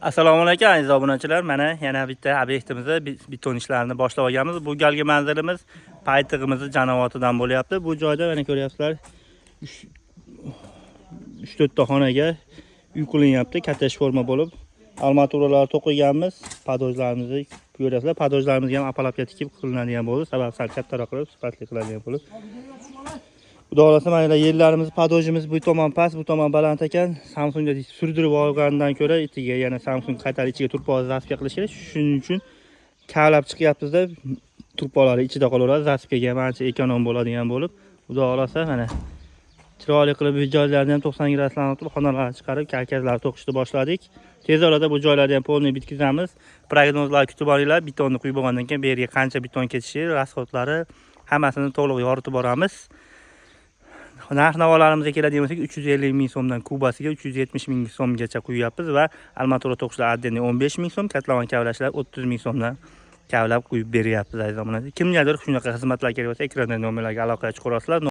Assalomu alaykum, aziz obunachilar. Mana yana bitta obyektimizda beton ishlarini boshlab olganmiz. Bu galgi manzilimiz paytig'imizni janovotidan bo'lyapti. Bu joyda mana ko'ryapsizlar, 3-4 ta xonaga uy qilinyapti, katta forma bo'lib. Armaturalar to'qiganmiz, поддожlarimizni ko'ryapsizlar. Поддожlarimizga ham опалубка tikib qilinadigan bo'ldi. Sabab sal kattaroq qilib, sifatli qiladigan bo'lib. Xudo xohlasa, mana yerlarimiz, поддожimiz bu tomon past, bu tomon baland ekan. Samsungda surdirib olgandan ko'ra itiga yana Samsung qaytarib ichiga turpoq засыпка qilish kerak. Shuning uchun kavlab chiqyapmizda, turpoqlari ichida qolaveradi. Засыпкаga ham ancha эконом bo'ladigan bo'lib, Xudo xohlasa, mana chiroyli qilib joylarni ham 90 graduslarni qilib, xonalarni chiqarib, karkaslar to'qishni boshladik. Tez orada bu joylarni ham полный bitkazamiz. Prognozlar kutib olinglar. Betonni quyib bo'lgandan keyin bu yerga qancha beton ketishi, расходlari hammasini to'liq yoritib boramiz. Narx navolarimizga keladigan bo'lsak, 350 ming so'mdan kubasiga 370 ming so'mgacha quyapmiz va armatura to'qishlar отдельный 15 ming so'm, котлован kavlashlar 30 ming so'mdan kavlab quyib beryapmiz, aziz obunachilar. Kimgadir shunaqa xizmatlar kerak bo'lsa, ekranda nomerlarga aloqaga chiqarasizlar.